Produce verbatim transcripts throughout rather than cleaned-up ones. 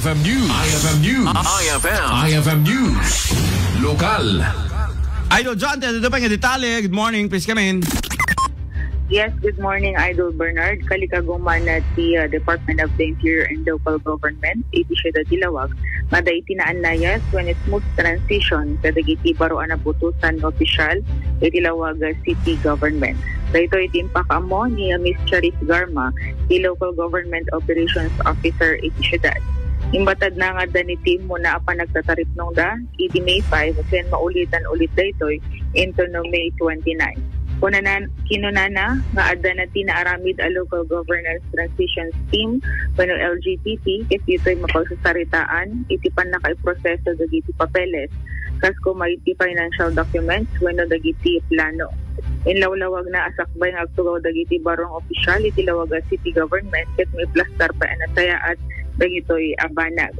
F M News. I F M News. I F M. I F M News. Lokal. Idol John, tayo pa nga detalye. Good morning. Please come in. Yes, good morning, Idol Bernard. Kalikaguman na ti, uh, Department of the Interior and Local Government, iti siyudad ti Laoag, nga adda iti naannayas wenno smooth transition kadagiti baro a naputosan nga opisyal iti Laoag City Government. Daytoy iti impakaammo ni, uh, Miss Charis Garma, ti Local Government Operations Officer iti siyudad. Imbatad na nga adda ni ti immuna a panagtataripnongda iti May five ken maulitan ulit daytoy intono May twenty-nine. Kunana, kinunana nga adda na ti naaramid a Local Governance Transitions Team wenno L G T T ket ditoy mapagsasaritaan iti pannakaiproseso dagiti papeles kas koma iti financial documents wenno dagiti plano. Inlawlawag na a sakbay nga agtugaw dagiti barong opisyal iti Laoag City Government ket maiplastar pay a nasayaat dagitoy a banag.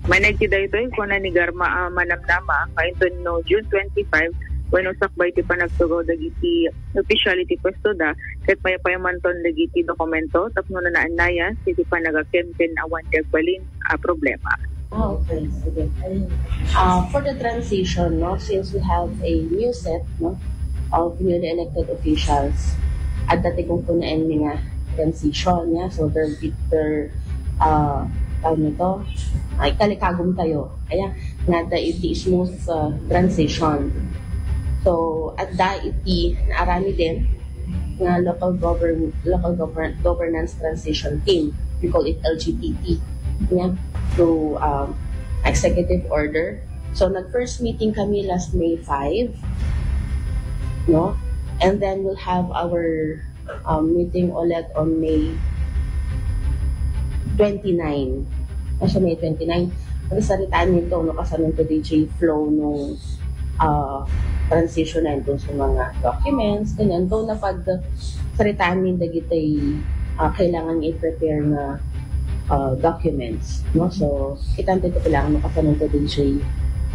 Maneg ti daytoy, kuna ni Garma a manamnama nga intono June twenty-five, wenno sakbay ti panagtugaw dagiti opisyal iti pwestoda, ket maypaymanton dagiti dokumento tapno naannayas iti panagakem ken awan ti agbalin a problema. Ah, okay. Sige. Ayun. Uh, for the transition, no, since we have a new set, no, of newly elected officials, adda ti kunkunaen mi nga transition, yeah? So, there, there, uh, tawag nito, ay, kalikagum tayo. Ayan, nga adda iti smooth, uh, transition. So, adda iti naaramiden nga local govern-, local govern-, governance transition team. We call it L G T T. Yeah? Through, um, executive order. So, nag-first meeting kami last May five, no? And then we'll have our, um, meeting ulit on May twenty-nine. Nasa May twenty-nine. Nagsaritaan mi ito, no, kasano ito, D J, flow nung, ah, transition na ito sa mga documents, ganyan. Ito na pag saritaan mi dagiti, ah, kailangan i-prepare nga, ah, documents, no? So, kita ito kailangan makasano ito, D J,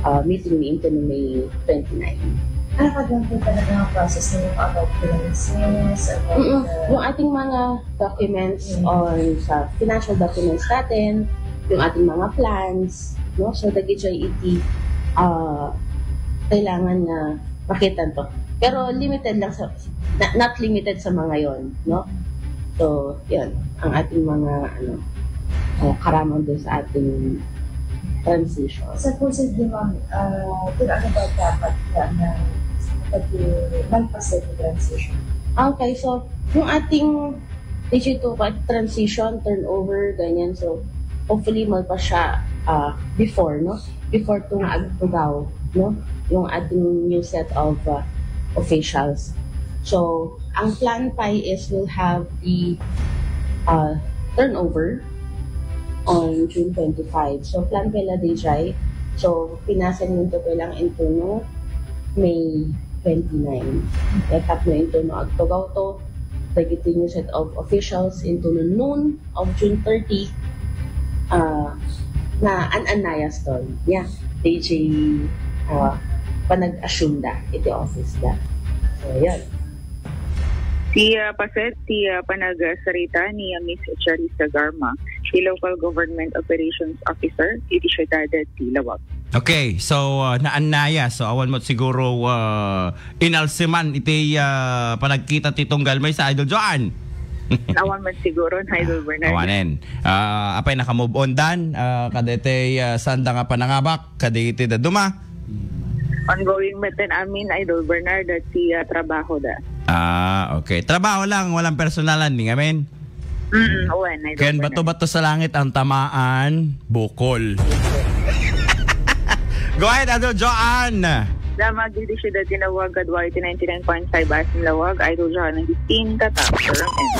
ah, meeting mi intono May twenty-nine. Ano ka doon po talaga ang process ng mga documents? Mm-mm. Yung ating mga documents on sa financial documents natin, yung ating mga plans, no? So, dagiti iti, ah, kailangan nga makita to. Pero limited lang sa, na-, not limited sa mga yon, no? So, yun, ang ating mga, ano, ah, karamang doon sa ating transition. Supposedly, ma'am, ah, ano ba dapat na, na pag-, magpasa sa transition? Okay, so, yung ating digital pa-, transition, turnover, ganyan. So, hopefully, malpas siya, ah, before, no? Before to nga agtugaw, no? Yung ating new set of, ah, officials. So, ang plan pa is we'll have the, ah, turnover on June twenty-five. So, plan pala, D J. So, pinasan nito pa lang into no May twenty-nine. Etap na into no agtugaw to. Dagiti new set of officials into no noon of June thirty. Ah, na an-annayas ton. Yeah. D J, ah, panag-assume da iti office da. So, yun. Ti, ah, paset, ti, ah, panagsarita ni, ah, Miss Charissa Garma, ti Local Government Operations Officer iti Siudad ti Laoag. Okay, so, ah, naannaya. So, awan mo siguro, ah, inalsiman iti, ah, panagkita ti tunggal maysa, Idol Joan. Awan man siguro, Idol Bernard. Awanen. Ah, apay naka-move on dan, ah, kadete, ah, sanda nga panangabak, kadete daduma. Ongoing met amin, Idol Bernard, at si, ah, trabaho da. Ah, okay. Trabaho lang, walang personalan, di ngamin? Mm, wen, Idol Ken Bernard. Bato-bato sa langit ang tamaan, bukol. Go ahead, Idol Joan. Damag dito siya dati na wagad Y T ninety-nine point five Asim Lawag, Idol Joan ng Distinta, Tapper, and